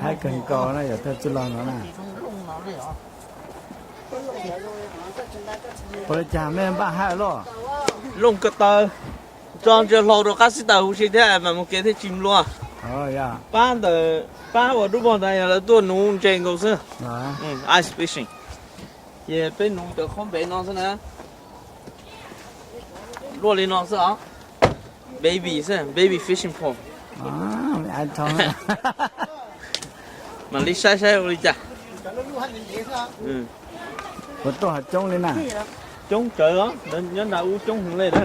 Hais kawg nkaus na yog thawj txwj laug no na. Ua li cas mej npaj haj loj? Looj ko taw, tso ntsia hlau rau qab xib taws huv si thiab mas mus kev thiaj tsis mluas. Pab ntawm, pab uas dub vog ntawd yog lawv tuaj nuv ntses nkaus xwb. Ice fishing. Ces peb nuv cov qhob npev no xwb na. Luaj li no xwb os. Baby xwb, baby fishing pole. Mam li saib saib ua li cas. Puas tuaj coob li na? Coob tsawv os, nyob nram ub coob heev li na.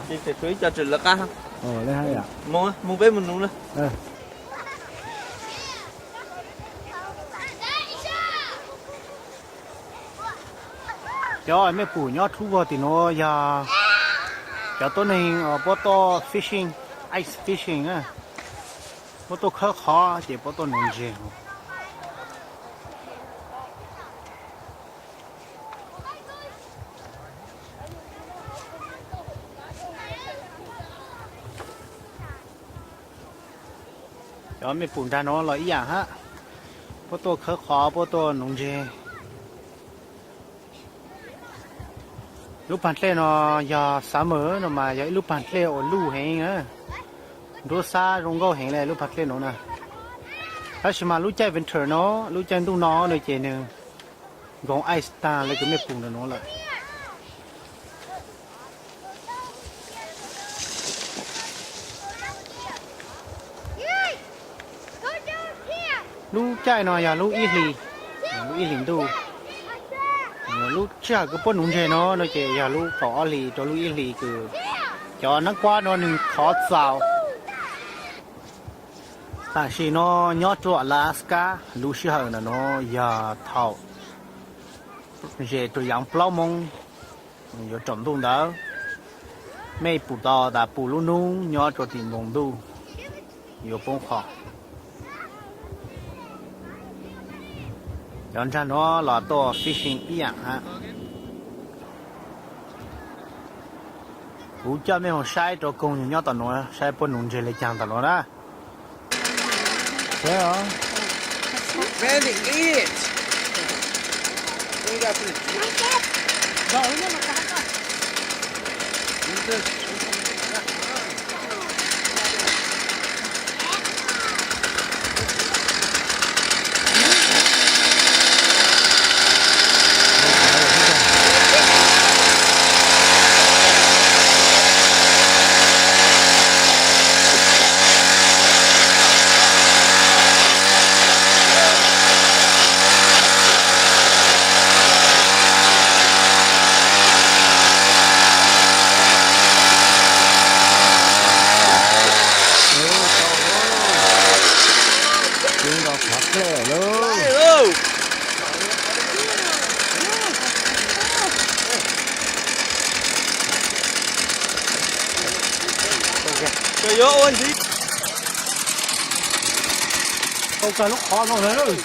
Ces tseem tshuav ib co tseem lawv qab. Mus peb mus nuv na. Cov mej pum nyob dub vog tim nuav yog cov tuab neeg puab tuaj fishing, ice fishing na. Puab tuaj khawb qhov ces puab tuaj nuv ntses. Cov mej pum nraag nuav los ib yaam hab, puab tuaj khawb qhov puab tuaj nuv ntses. Lub paag dlej no yog summer no mas yog ib lub paag dlej uas luj heev na, nruab xab zoo nkauj heev le lub paag dlej nuav na. Tab sis mas lub caij winter no, lub caij ntuj no no ces nwg nkoos ice taag le kws mej pum nraag nuav lawm. Lub caij no yog lub ib hlis, lub ib hlis ntuj. Lub sij hawm kws puab nuv ntses no no ces yog lub kaum ob hlis rau lub ib hlis kws cov naab kuab no nwg khov txaus. Tam sim no nyob rua Alaska, lub sij hawm ntawm no yog thaum ze rua yaav plaub moob yuav tsaus ntuj ntawd. Mej pum tau tas pum lub nub nyob rua tim npoo ntuj yuav poob qho. Cov nraag nuav los tuaj fishing ib yaam hab. Kuv coj mej mus saib rua koog nyob tom nuav saib puab nuv ntses le caag tom nuav na. Tau kag lub qhov no lawm.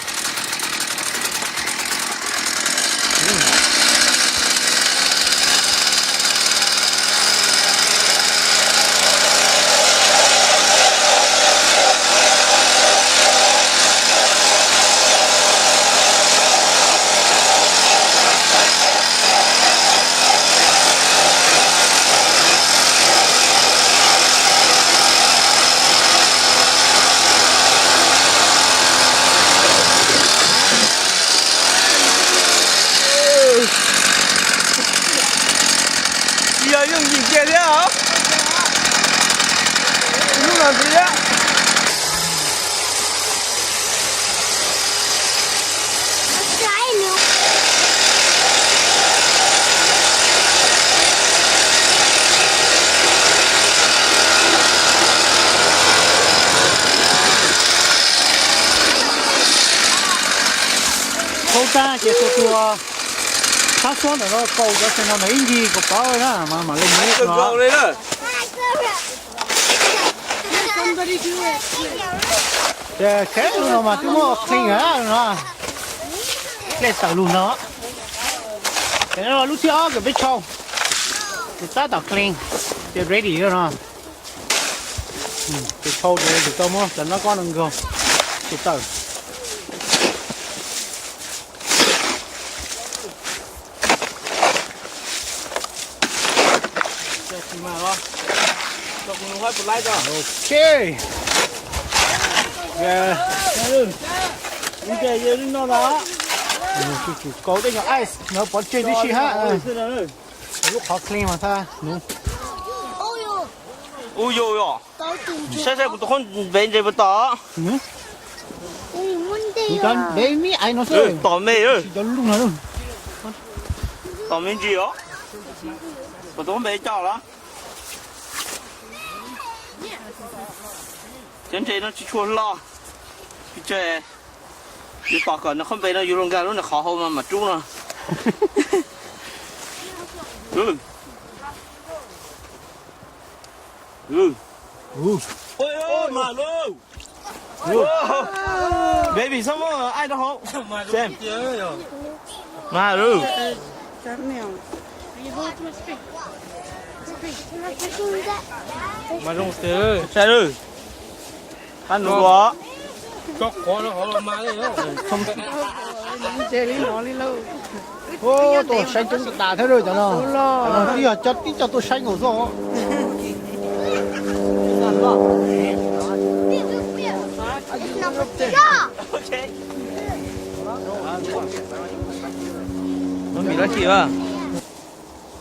Tsis yog yooj yim kiag thiab os. Hnub no ntxiv thiab. Thaub tag ces tus tus thab xuab ntawm no kaus cov tsev no ntawm ib ncig kuv paub na mas mam li mus no. Ces lub no mas twb muab clean no, dlej tawm lug no. Ces no lub thib ob kws peb tshau, tab tom clean. Ces ready no. Ces thau ces yuav tau muab cov nab kob no nkaug tus tawm. Ok. Tus tsum kaus tej nyuag ice no pov tseg tib si hab. Lub qhov clean mas thab nuv. Ub yus yom. Saib saib kuv tus khaub npev ntses puas tom. Kuv cov npev mib aiv no xwb. Tom me. Tsis cov lub no. Tom me ntsis os. Kuv tus khaub npev coj los. Cov ntses no tsis tshua hlo. Tsis tseg. Yus tom kom nws khaub npev no yus luag nkag lub nws qhov hau mas mam rub no. Baby, someone, ai rau hauv. Xem. Mas lwm. Mas zoo tiag. Sai lwm. Qab nuv os. Tso qhov no qhov los mas li. Ua tuaj saib coob tas thiab cov no. Cov no twb yog cov tib co tuaj saib nkaus xwb.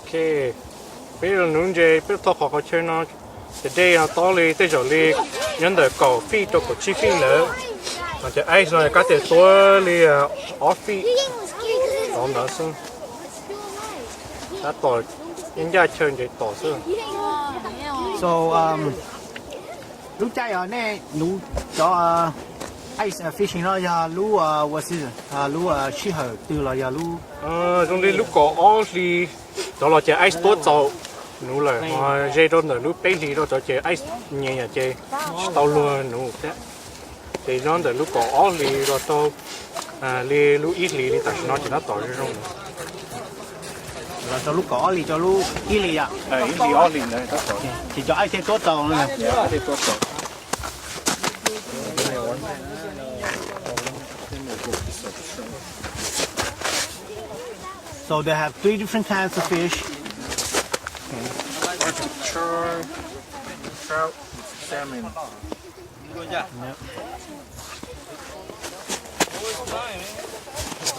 Ok, peb los nuv ntses, peb thauj qhov qhov chaw no, ces dej no tob li tej zaum li nyob ntawm kaum feet rau kaum tsib feet ntawd. Ces ice no kab tias tuab li ob feet tod ntawd xwb. Tab tom ncaj chaw ntses tom xwb. So, lub caij nej nuv cov ice fishing no yog lub ua si, lub sij hawm twg los yog lub? Zoo li lub kaum ob hli tod los ces ice tuab txaus nuv lawm, ho ze rau ntawm lub peb hlis rau tod ces ice nyias yam ces tsis tau luag nuv thiab. Ces nyob ntawm lub kaum ob hlis los rau li lub ib hlis li tam sim no ces tab tom zoo zoo. Los rau lub kaum ob hlis rau lub ib hlis yom? Ib hlis ob hlis ntawd tab tom. Ces cov ice thiaj tuab txaus. So they have three different kinds of fish. Trout, salmon.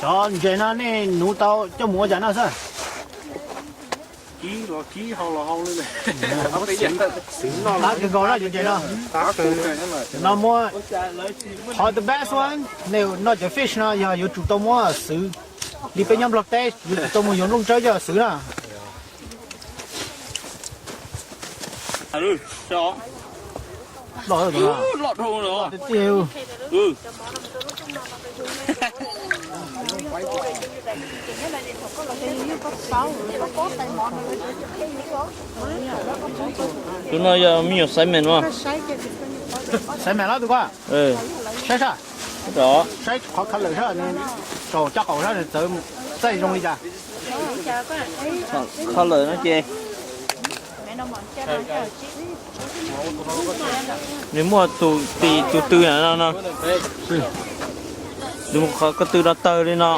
Cov ntses no nej nuv tau coj mus ua cas noj xwb? Kib los kib, hau los hau li. Qab kawg nkaus na cov ntses no. No muab, qhov the best one, nej noj cov fish no yog yuav tsum tau muab xwv. Li peb nyob Nplog teb yuav tsum tau mus yuav nplooj tsawb coj xwv na. Loj dhau. Tus no yog me nyuam xaiv meem no. Xaiv meem los tus ko. Saib sab, saib qhov color sab, tsaus caj qaum sab nws txawv txaij zoo li cas. Color no ces nws muaj tus tis tus tw no no. Nws mus qhov ko tw no tawg li no.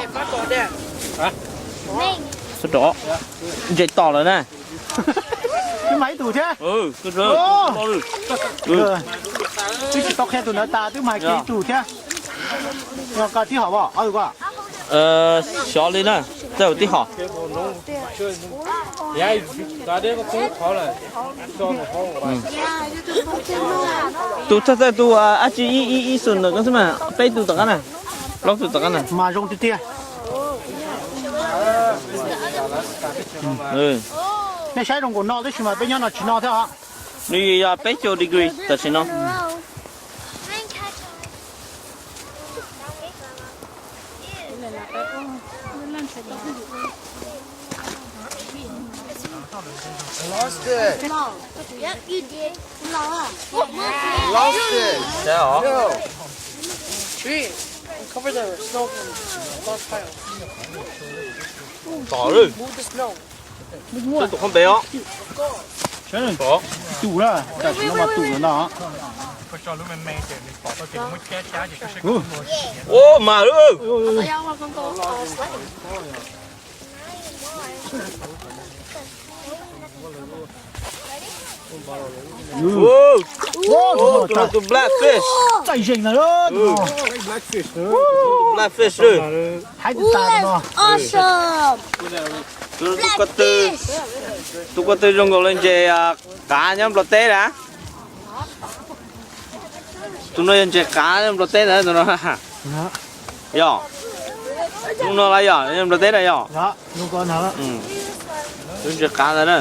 Xub rov ntses tom lawm na. Twb mag ib tug thiab. Twb tsis tau qhia tus ntawd tas twb mag kiag ib tug thiab. Yog koj tib hom os, ob tug ko. Xyov li na, txawj tib hom. Tus thawj thawj tus ab tsi ib ib xum ntawm ko xwb mas peb tug tom qab na, plaub tug tom qab na. Mas zoo tiag tiag. Nej saib zoo nkaus no tab sis mas peb nyob no tsis no thiab os. Nws yog peb caug degree tam sim no. Lost it. Lost it. No. Tree. Cover the snow from the pile. Tom lawm. Move the snow. Tus khaub npe os. Tus na, tam sim no mas tus no na. Ua mas lawm. Tus no tus blackfish. Txaij zeeg na. Blackfish. Haib tag no. Tus ko tw zoo nkaus li ntses qav nyob Nplog teb na. Tus no yog ntses qav nyob Nplog teb ntag tus no. Yog, tus no los yog nyob Nplog teb na yog. Tus ntses qav ntag na.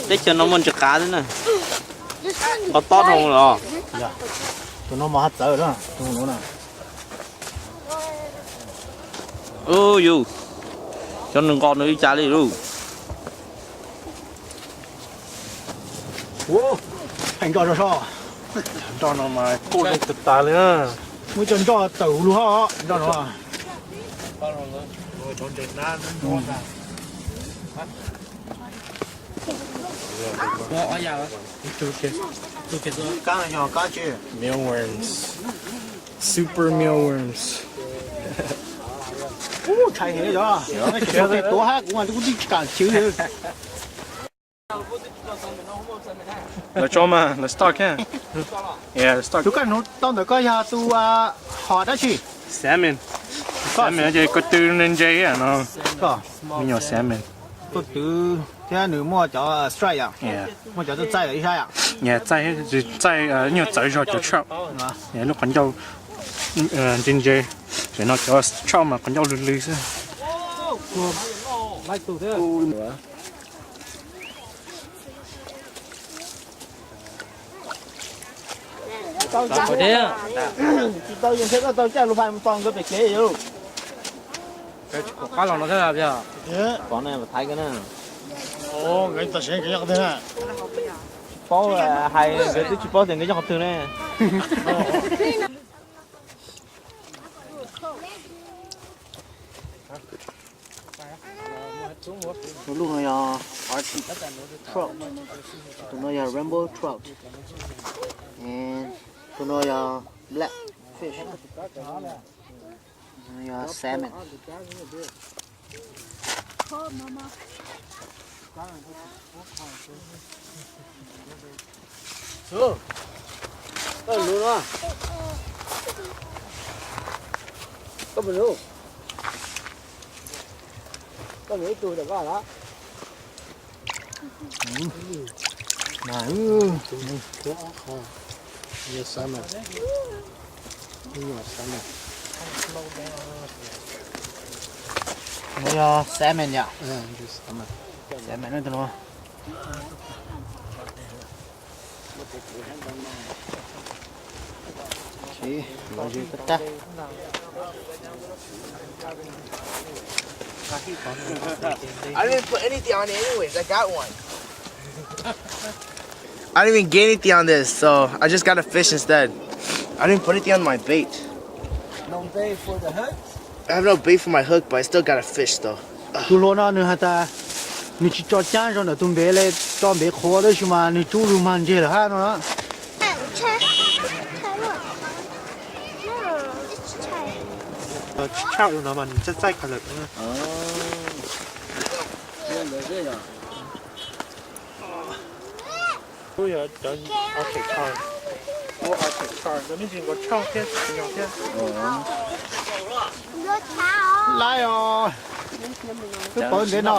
Teb chaws no muaj ntses qav xwb na. Nqos tob rau los. Tus no mas haj txawv na, tus no na. Ub yus, cov nws nqos nws li cas li lauj. Pheej nroj zog soj. Nroj no mas kuj leej twg tas li na. Muaj cov nroj tawm huv lug hab nroj no. Kab no yog kab tsi? Mealworms. Super mealworms. Ub, ntshai heev li os. Tuav hab kuv mas kuv twb tsis kam chwv. Lawv tso mas lawv stock. Yeah, stock. Tus koj nug tau ntawm koj yog tus hom dab tsi? Salmon. Salmon ces ko tw ntse ntse no. Me nyuam salmon. Ko tw thiab nws muaj cov stripe yom? Muaj cov txaij txaij ib sab yom? Txaij, txaij nyuag txawv zog cov trout. Lub qhov ncauj ntse ntse, tam no cov trout mas qhov ncauj lwg lwg xwb. Tsis tau, yog ntshe koj tau caj lus hais mus tos nkawd pem kev. Qab los no thiab. Pov ne, Thaiv ko na. Tsis paub hais, nkawd twb tsis paub tias nkawd nyob qhov twg ne. Tus lub no yog Arctic trout, tus no yog rainbow trout, tus no yog blackfish, tus no yog salmon. Koj lus no, koj mus lus, koj mus ib tug rau koj lawm. Mas, no yog salmon yom? Salmon no tus no. I didn't put anything on it anyways. I got one. I didn't even get anything on this, so I just got a fish instead. I didn't put anything on my bait. No bait for the hook? I have no bait for my hook, but I still got a fish though. Tus hluas no nws has tas nws tsis tso cab zoo ntawm tus npev le, tso npev qhuav tab sis mas nws tsub lug mag ntseg lawm hab no na. Tsis tshaj no mas nws txaij txaij kawg lawm. Lub yog cov Arctic char, Arctic char, cov me ntsis nkaus tshaj thiab tsis tsis nyog thiab. Laib os, twb pawv ntev no.